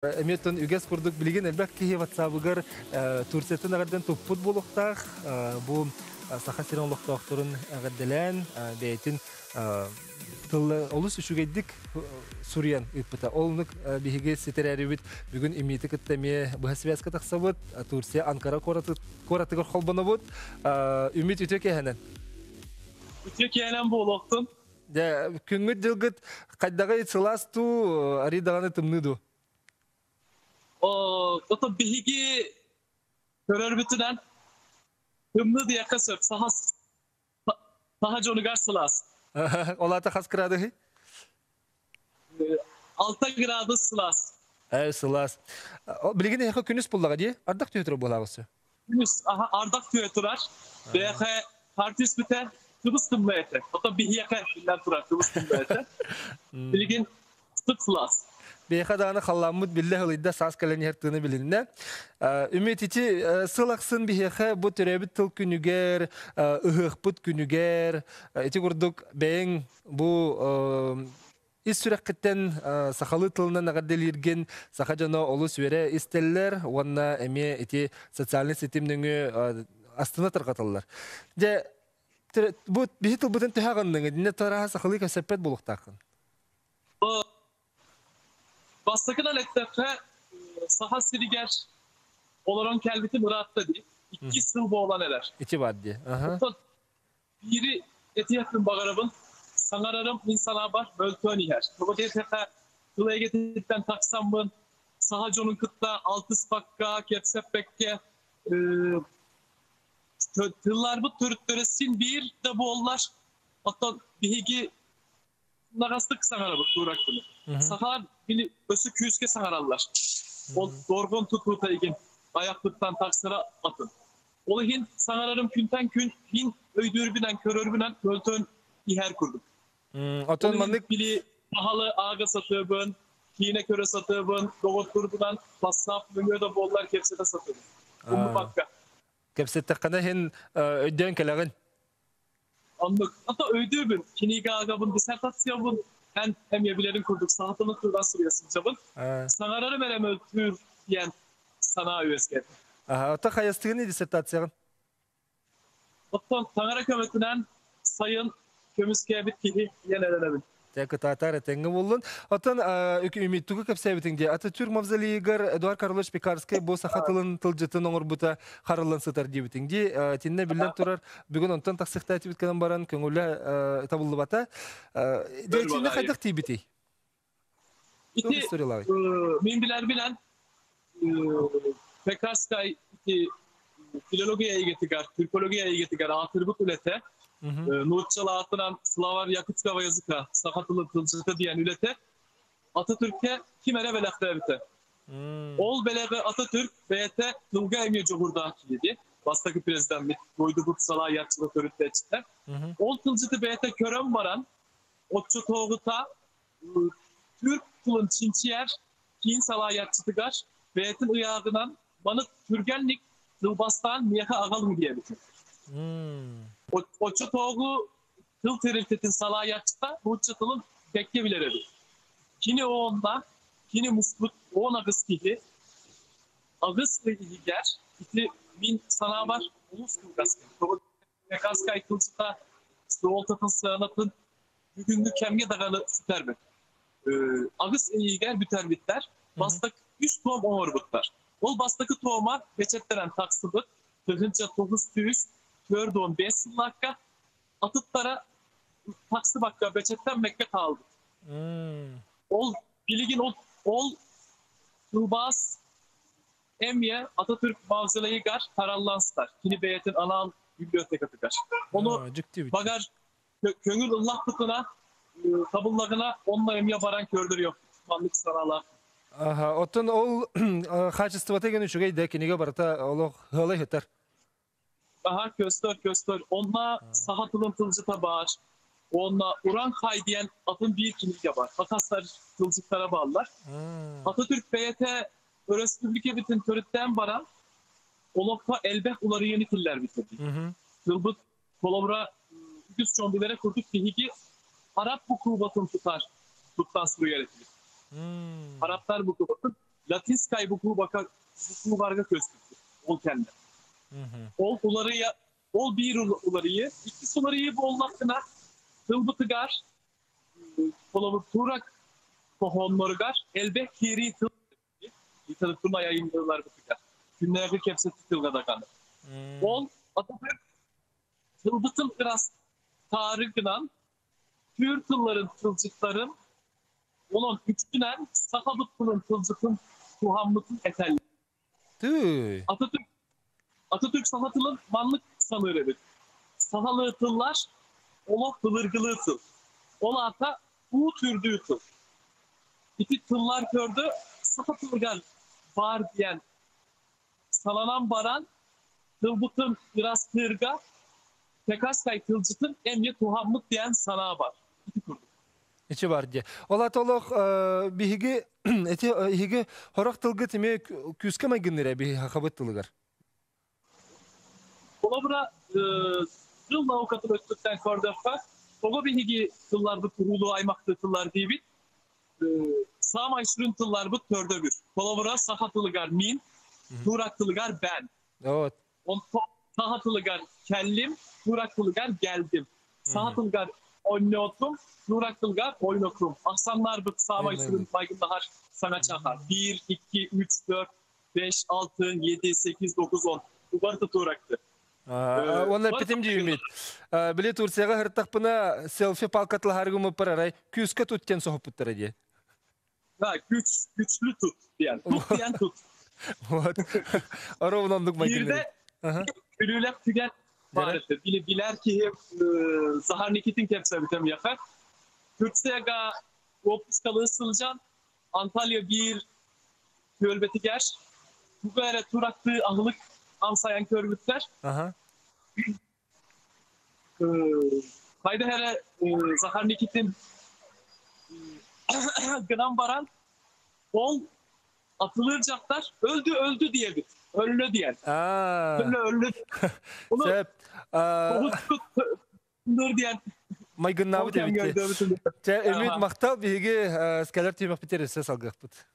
Эмиэ үгэс курдук билигин элбэх киһи WhatsApp-ыгар Турцияттан эҕэрдэн туппут буолуохтаах. Бу Саха сирин олохтоохторун эҕэрдэлээн бэйэтин тылла олус үчүгэйдик суруйан ыыппыта. Ол биһиги ситэрээрибит бүгүн имиити кытта эмиэ быһа связка тахсабыт. Турция Анкара куоратыгар холбонобут. Үмит үтүө киэһэнэн. Үтүө киэһэнэн буолуохтун. Дьэ, күҥҥүт дьылгыт хайдаҕый сылаас дуу, арый даҕаны тымныы дуу? Ото биһиги көрөрбүтүнэн тымныы диэххэ сөп. Саха саха дьонугар сылаас. Ол аата хас градуһуй? 6 градус сылаас. Сылаас. Билигин эһиэхэ күнүс буллаҕа дии? Ардах түһэ турар буолааҕысы. Күнүс ардах түһэ турар. Бэйэхэ хаар түспүтэ кыбыс тымныы этэ. Ото биһиэхэ биллэн турар кыбыс тымныы этэ. Билигин сып сылаас. Биһиэхэ даҕаны халлааммыт биллэ ылыйда, саас кэлэн иһэр тыына билиннэ. Үмит ити сыл ахсын биһиэхэ бу төрөөбүт тыл күнүгэр, ыһыахпыт күнүгэр, ити курдук бэйэҥ бу ис сүрэххиттэн сахалыы тылынан эҕэрдэлииргин саха дьоно олус үөрэ истэллэр уонна эмиэ ити социальнай ситим нөҥүө астына тарҕаталлар. Дьэ, бу биһи тылбытын төһө аҕынныҥ? Итиннэ тараһа сахалыы кэпсэппэт буолуохтааххын. Бастакынан эттэххэ, Саха сиригэр олорон кэлбитим ыраатта дии. 2 сыл буолан эрэр. Ити бар дии. Оттон биири этиэхпин баҕарабын. Саҥарарым мин санаабар мөлтөөн иһэр. Тоҕо диэтэххэ, тыл эйгэтиттэн тахсаммын, саха дьонун кытта алтыспакка, кэпсэппэккэ, тылларбыт төрүттэрэ син биир да буоллар, оттон биһиги наҕастык саҥарабыт тууракпыны. Сахалар били өссө күүскэ саҥараллар. Ол доргон тутуута игин айахпыттан тахсара атын. Ол иһин саҥарарым күнтэн күн мин өйдүүрбүнэн көрөрбүнэн мөлтөөн иһэр курдук. Отон маннык били сахалы аага сатыыбын, киинэ көрө сатыыбын, доҕотторбунан WhatsApp нөҥүө да буоллар кэпсэтэ сатыыбын. Умнубакка. Кэпсэттэххинэ иһин өйдөөн кэлэҕин. Оннук. Ото өйдүүбүн, кинигэ аагабын, диссертациябын эн эмиэ билэрин курдук саҥатыны тылдан суруйа сылдьабын. Саҥарарым эрэ мөлтүүр диэн санаа үөскээтэ. Ото хайастыгын диссертацияҕын? Оттон таҥара көмөтүнэн сайын көмүскээбит киһи диэн эрэнэбин. Дьэ, кытаатар этэҥҥэ буоллун. Оттон үмит тугу кэпсээбитиҥ дии? Ататүрк мавзолейыгар Эдуард Карлович Пекарскай бу саха тылын тылдьытын оҥорбута харыллан сытар диэбитиҥ дии. Итиннэ биллэн турар, бүгүн онтон тахсыахтаатыбыт гынан баран көҥүлэ табыллыбата. Дьэ, итиннэ хайдах тиийбитий? Ити мин билэр-билэн Пекарскай ити филология эйгэтигэр, түркология эйгэтигэр аатырбыт үлэтэ, нууччалаатынан Словарь якутского языка саха тылын тылдьыта диэн үлэтэ Ататүрккэ ким эрэ бэлэхтээбитэ. Ол бэлэҕи Ататүрк бэйэтэ тылга эмиэ дьоҕурдаах киһи бастакы президеммит дойдубут салайааччыта төрүттээччитэ. Ол тылдьыты бэйэтэ көрөн баран, оччотооҕута Түрк тылын чинчийэр киин салайааччытыгар бэйэтин ыйааҕынан маны түргэнник тылбастаан миэхэ аҕалыҥ диэбитим. Оччотооҕу тыл тэрилтэтин салайааччыта нуучча тылын бэккэ билэр эбит. Кини уонна кини муспут 18 киһи аҕыс ый иһигэр ити мин санаабар олус кылгас кэм. Тоҕо Кавказскай тылдьыта суолтатын сыанатын бүгүҥҥү кэмҥэ даҕаны сүтэрбит. Аҕыс ыйыгар бүтэрбиттэр. Бастакы үс том оҥорбуттар. Ол бастакы тома бэчэттэрэн тахсыбыт 1945 сыллаахха атыттара тахсыбакка бэчэттэммэккэ хаалбыт. Ол билигин ол, ол тылбаас эмиэ Ататүрк мавзолейыгар тараллан сытар. Кини бэйэтин анаан библиотекатыгар. Ону багар көҥүл ыллахпытына, табыллаҕына онно эмиэ баран көрдөрүөхпүт. Маннык санаалаах. Аха, оттон ол качествота деген үчүгэй да кинигэ барыта олох ыалай сытар. Аха, көстөр, көстөр. Онно саха тылын тылдьыта баар. Онно Уран Хай диэн атын биир кинигэ бар. Хакастар тылдьыттара бааллар. Ататүрк бэйэтэ өрөспүүбүлүкэбитин төрүттээн баран, олоххо элбэх уларыйыыны киллэрбит. Тылбыт Холобура, үгүс дьон билэрэ курдук биһиги араб букубатын тутар, туттан суруйар этибит. Арабтар букубатын. Латинскай букваларга көспүт ол кэннэ. Ол уларыйа, ол биир уларыйы, иккис уларыйы буоллаххына, тылбытыгар, холобур, турак хоһоонноругар элбэх киирии тыл литература айымньыларбытыгар, күннээҕи кэпсэтии тылга даҕаны. Ол Ататүрк тылбытын ырас таары гынан, түүр тылларын тылдьыттарын, онон үчүнэн сахабыт тылын тылдьытын туһаммытын этэллэр. Түй. Ататүрк Ататүрк саха тылын маннык саныыр эбит. Сахалыы тыллар олох былыргылыы тыл. Ол аата уу түрдүү тыл. Ити тыллар көрдө саха тылыгар баар диэн сананан баран тылбытын ырастыырга Пекарскай тылдьытын эмиэ туһаммыт диэн санаа бар. Ити курдук. Ичи бар дии. Ол ата олох биһиги эти иһиги хорох тылгыт эмиэ күүскэ майгынныра биһи хахабыт тылыгар. Холобура, тыл наукатын өттүттэн көрдөххө, тоҕо биһиги тылларбыт уруулуу аймахтыы тыллар диибит? Саамай сүрүн тылларбыт төрдөбүр. Холобура, саха тылыгар мин, турак тылыгар бэн. Вот. Онтон саха тылыгар кэллим, турак тылыгар geldim. Саха тылыгар ойнотум, турак тылыгар ойнотум. Ахсаннарбыт саамай сүрүн майгындаһар саҥа чаха. 1, 2, 3, 4, 5, 6, 7, 8, 9, 10. Убарты туракты. Уонна эппитим дьиимит. Били Турцияга хыртахпына селфи палкатлаһаргымыппар арай күүскэ тут диэн соһуппуттара дии. Да, güç, güçlü tut diyen. Tut diyen tut. Вот. Ровно оннук Биирдэ күлүүлэх түгэн баар этэ. Били билэр киһи Захар Никитин кэпсэбитим яха. Турцияга отпускалы сылдьан Анталия биир түөлбэтигэр тугу эрэ турактыы аһылык амсайан көрбүттэр. Хайдах эрэ Захар Никитин гынан баран ол атылыыр дьахтар өлдү өлдү диэбит. Өллө диэн. Өллө өллө. Onu Сөп. Ныр диэн Майгыннаабыт эбит. Чэ, Үмүт махтал биһиги скалер тиэмэхпитер өссө салгыахпыт.